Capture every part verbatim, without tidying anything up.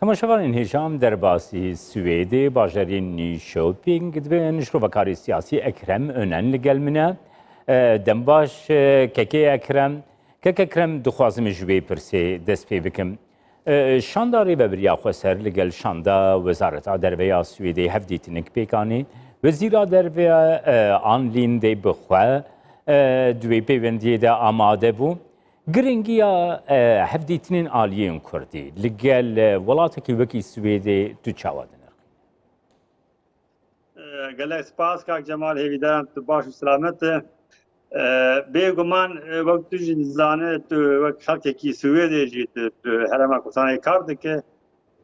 Temaşevanên hêja, em derbasî Swêdê, bajarê Nyköping dibin. Şrovekarê siyasî Ekrem Önen li gel min e. E, dem baş, e, kekê Ekrem. Kek Ekrem, dixwazim ji wê pirsê dest pê bikim. E, şanda Rêvebiriya Xweser li gel şanda Wezareta Derve ya Swêdê hevdîtinik pêk anî. Wezîra Derve, e, Ann Linde bi xwe, e, di wê pêwendiyê de amade bû. Giringiya, e, hevdîtinên aliyên kurdî li gel, e, welatekî wekî Swêdê tu çawa dinirxî? E, gelek spas, kak Cemal, hêvîdaran tu baş û selamet e. E, bêguman, e, wek tu jî dizane, tu wek xelkekî Swêdê jî tu, tu herêma Kurdistanê kar dike.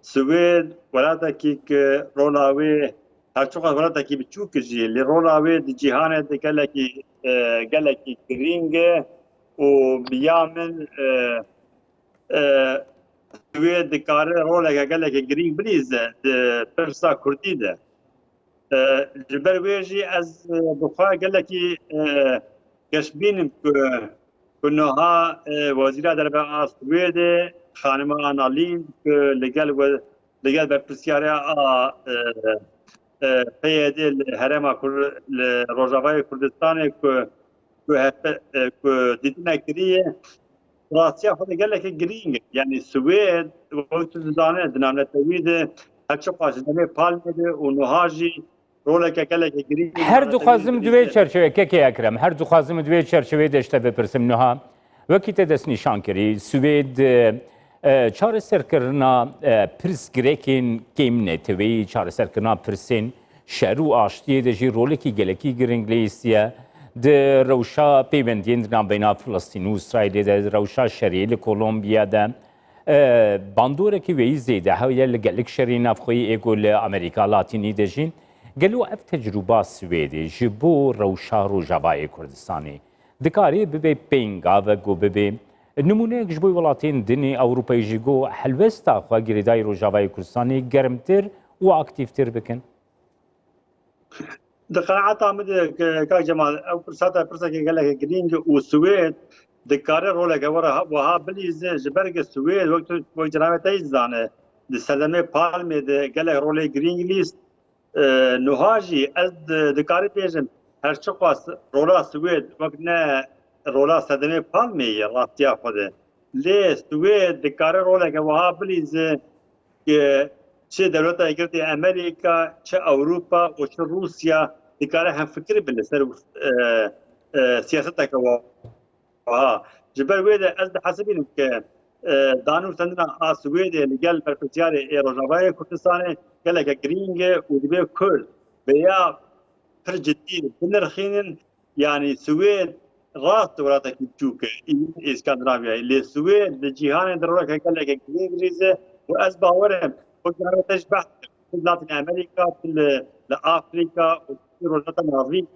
Swêd welatekî ku rola wê her çiqas welatekî biçûk jî, lê rola wê di cîhanê de gelekî, e, gelekî girîng e û bi ya min, e, e, wê dikare roleke gelekî girîng bilîze di pirsa kurdî de. E, ji ber wê jî ez, e, bi xwe gelekî, e, geşbîn im ku, ku niha, e, Wezîra Derve a Swêdê, xanima Anna Lindh, ku li gel we-, li gel berpirsiyariya a, e, e, P Y D li herêma Kur-, li Rojavayê Kurdistanê ku, ku hepe-, e, ku dîtine kiriye, rastiya xwe de gelekî girîng e. Yanî Swêd, wek tu dizane, di navnetewî de her çiqas ji demê Palmê de û niha jî roleke gelekî girîng Her dixwazim di wê çerçevê, kekê Ekrem, her dixwazim di wê çerçevê de ji te bipirsim niha. Wekî te destnîşan kirî, Swêd, e, çareserkirina, e, pirsgirêkên kêmneteweyî, çareserkirina pirsên şer û aştiyê de jî rolekî gelekî giring lihîstiye. Di rewşa pêwendiyên di navbeyna Filistîn û Îsraîlê de, di rewşa şerê li Kolombiya de, e, bandorekî wêyî zêde heye li gelek şerên navxweyî ê ku li Amerîka Latînî de jî. Gelo ev tecrûba Swêdê ji bo rewşa Rojavayê Kurdistanê dikarê bibe pêngavek ku bibe nimûneyek ji bo welatên din ê Ewropayê jî ku helwesta xwe girêdayî Rojavayê Kurdistanê germtir û aktîftir bikin? Di qenaeta min de, ke-, kak Cemal, ew pirsa te pirsekê gelekî girîng e û Swêd dikare roleke were ha-, wiha bilîze, ji ber ke Swêd, wek tu, wek cenabê te jî dizane, di serdemê Palmê de gelek rolê girîng lîst. E, nuha jî ez di-, dikarî bêjim, her çiqas rola Swêd wek ne rola serdemê Palmê ye rastiya xwe de. Lê Swêd dikare roleke wiha bilîze, ku çi Dewleta Yekgirtî Amerîka, çi Ewropa û çi Rûsya dikare hemfikir bin li ser, e, e, siyaseteke wiha. Ji ber wê de ez dihesibînim ku, e, danûstendina a Swêdê li gel berpirsiyarê ê Rojavayê Kurdistanê geleke girîng e û divê Kurd vêya pir cidî binirxînin. Yanî Swêd rast welatekî biçûk e, ê Îskandinavyayê. Lê Swêd li cîhanê di roleke gelekî girîng dilîze û ez bawer im, wek careke te jî behs kir, tu li Latîn Amerîka, tu li, li Afrîka û tu li Rojhilata Navîn.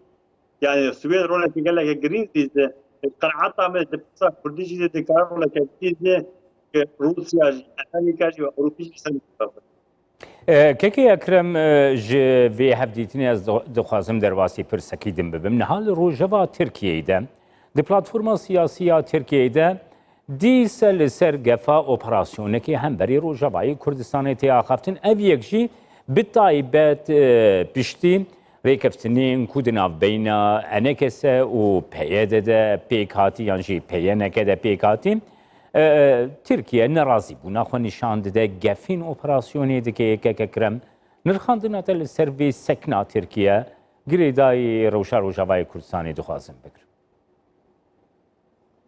Yanî Swêd roleke gelekî girîng dilîze. Qenaeta min di pirsa kurdî jî dikare roleke dilîze, ku Rûsya jî, Amerîka jî û Ewropî jî ser E, Kekê Ekrem, e, ji vê hevdîtinê ez di-, dixwazim derbasî pirsekî din bibim. Niha li rojeva Tirkiyeyê de, di platforma siyasî ya Tirkiyeyê de, dîse li ser gefa operasyonekê hemberî Rojavayê Kurdistanê tê axaftin. Ev yek jî bi taybet, e, piştî rêkeftinên ku di navbeyna E N K S û P Y D de pêk hatî yan jî P Y N K de pêk hatî, e, Tirkiye nerazîbûna xwe nîşan dide gefên operasyonê dike. Kek Ekrem, nirxandina te li ser vê sekna Tirkiye girêdayî rewşa Rojavayê Kurdistanê dixwazim bigirim.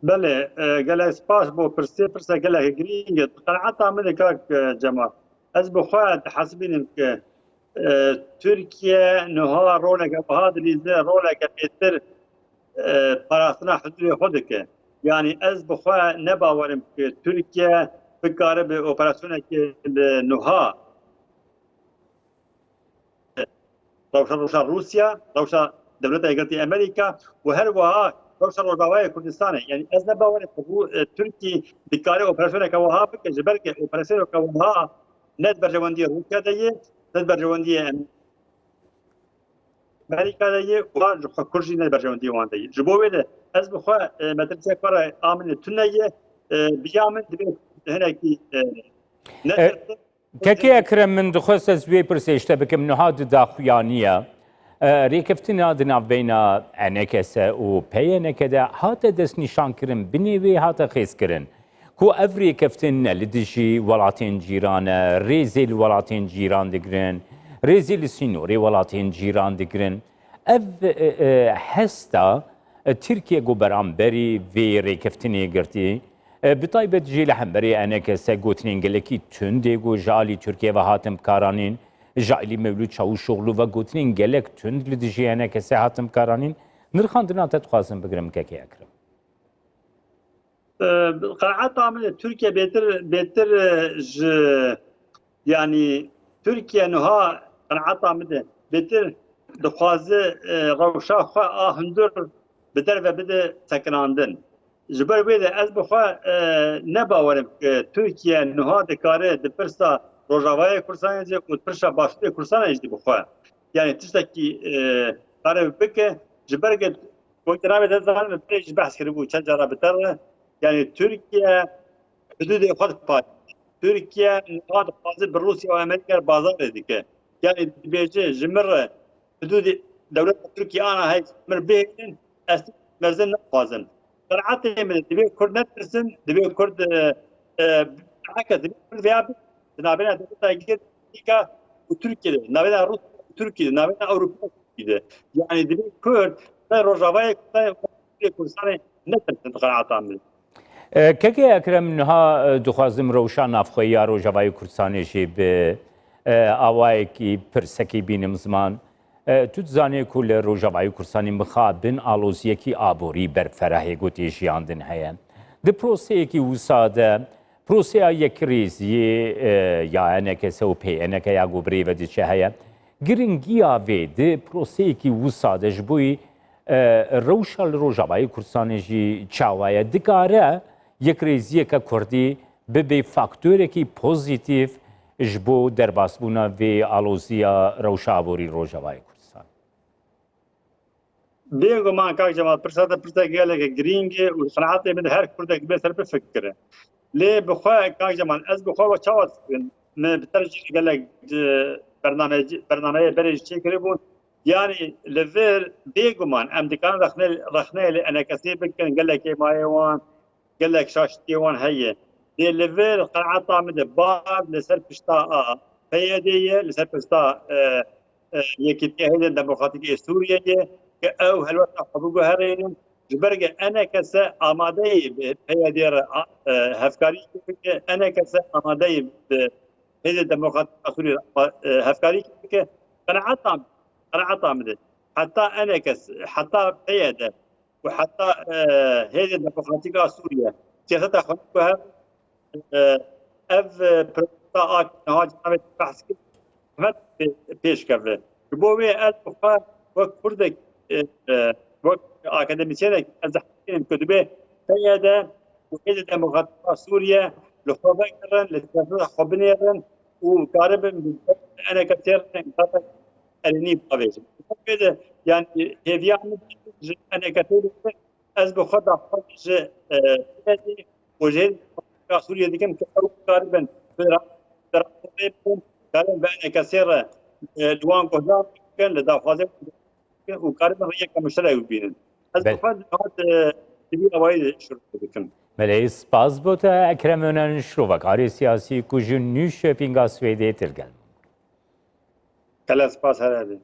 Belê, e, gelek spas bo pirsê, pirsa gelek girîng e. Di qenaeta min de kak, e, Cemal, ez bi xwe dihesibînim ku, e, Tirkiye niha roleke wiha dilîze, roleke bêtir, e, parastina hududê xwe dike. Yanî ez bi xwe ne bawer im ku Tirkiye bikare bi operasyonekê li niha rewşa, rewşa Rûsya, rewşa Dewleta Yekgirtî Amerîka û her wiha rewşa Rojavayê Kurdistanê. Yanî ez ne bawer im ku Rû-, e, Tirkî dikare operasyoneke wiha bike, ji ber ke operasyoneke wiha ne di berjewendiyê Rûsya de ye, ne di berjewendiyê Amerîka de ye û ji xwe Kurd jî ne di berjewendiyê wan de ye. Ji bo wê de ez bi xwe, e, metirsiyek were a min tune ye, e, bi ya min divê hinekî, e, ne E, Kekê Ekrem, min dixwest ez wê pirsê ji te bikim. Niha di daxuyaniya, e, rêkeftina di navbeyna E N K S û P Y N K de hate destnîşankirin, binê wê hate xêzkirin. Ku ev rêkeftin ne li dijî welatên cîran e, rêzê li welatên cîran digirin, rêzê li sînorê welatên cîran digirin. Ev, e, e, hesta, e, Tirkiye ku beramberî vê rêkeftinê girtî, e, bi taybet jî li hemberî E N K S gotinên gelekî tundê ku ji alî Tirkiye ve hatin bikaranîn, ji alî Mewlûd Çavuşoglu ve gotinên gelek tund li dijî E N K S hatin bikaranîn. Nirxandina te dixwazim bigirim, kekê Ekrem. Qenaeta min de Tirkiye bêtir, bêtir, e, ji, yanî Tirkiye niha qenaeta min de bêtir dixwaze, e, rewşa xwe a hundir bi derve bide sekinandin. Ji ber wê de ez bi xwe, e, ne bawerim ku Tirkiye niha dikare di pirsa Rojavayê Kurdistanê jî û di pirsa Başûrê Kurdistanê jî bi xwe, yanî tiştekî, e, kare bike. Ji ber ku wekî navê te zanim, pê jî behs kiribû çend cara bi te re, yanî Tirkiye hududê xwe diparêze. Tirkiye niha dixwaze bi Rûsya û Amerîka re bazarê dike. Yanî dibêje ji min re hududê dewleta Tirkiye ana heye, min bihêlin, ez mezin naxwazim. Qenaetê min e, divê Kurd netirsin, divê Kurd, e, e, heke divê Kurd vêya bi, di navbêna dewleta yek Amerîka û Tirkiye de, navbêna Rûsya û Tirkiye de, navbêna Ewropa û Tirkiye de. Yanî divê Kurd, ne Rojavayê Kurdistanê, Kurdistanê netirsin, di qenaeta min. E, Kekê Ekrem, niha, e, dixwazim rewşa navxweyiya Rojavayê Kurdistanê jî bi, e, awayekî pirsekî bînim ziman. E, tu dizanî ku li Rojavayê Kurdistanê mixabin aloziyekî aborî berferahê ku tê jiyandin heye. Di proseyekî wisa de, proseya yekrêziyê, e, ya E N K S û P Y N K ya ku bi rê ve diçe heye. Giringiya vê di proseyekî wisa de ji bo yî, e, rewşa li Rojavayê Kurdistanê jî çawa ye? Dikare yekrêziyeke kurdî bibe faktorekî pozîtîf ji bo derbasbûna vê aloziya rewşa aborî Rojavayê Kurdistan? Bêguman kak Cemal, pirsa te pirsa geleke girîng e û li qenaetê min de her kurdek bê ser bifikire. Lê bi xwe kak Cemal, ez bi xwe we çawa difikirim? Me bi te re jî gelek, e, bernameyê, bernameyê berê jî çêkiribûn. Yanî li vir bêguman em dikarin rexne, rexneyê li E N K S'ê bikin, gelek hêmayê wan, gelek şaştiyê wan heye. Lê li vir qenaeta min de bar li ser pişta a P Y D'ê ye, li ser pişta, e, e, Yekîtiya Hêzên Demokratîk ê Sûriyeyê, ke ew helwesta xwe biguherînin. Ji ber ke E N K S amadeyî bi P Y D'ê re, a, e, hevkarî bike, E N K S amadeyî bi Hêzên Demokratîk a Sûriyeyê re, e, hevkarî bike. Qenaeta, qenaeta min de heta E N K S, heta P Y D û heta, e, Hêzên Demokratîk a Sûriye siyaseta xwe niguherin, e, ev, e, protestoya a niha cenabê te behs kir, hev pê-, pêş keve. Ji bo wê ez bi xwe wek Kurdek, e, e, wek akademîsyenek ez dihemînim ku divê P Y D û Hêzên Demokratîk a Sûriye li xwe vegerin, li siyaseta xwe binêrin û karibin bi E N K S'ê re erênî bavêjin. Wê de, yanî hêviya min ji E N K S'ê re, ez bi xwe daxwaz ji, e, P Y D'ê û ji Hêzên Demokratîk a Sûriyê dikim ku ew karibin bi ra-, bi raporê bikin, karibin bi E N K S'ê re, e, li wan guhdar bikin, li daxwazê û karibin rêyeke muşterek bibînin. Ez Be- bi xwe niha di vî awayî şirove dikim. Belê, spas bo te Ekrem Önen, şirovekarê siyasî ku ji Nüşopinga Swêdê tê li gel me. Gelek spas, her hebî.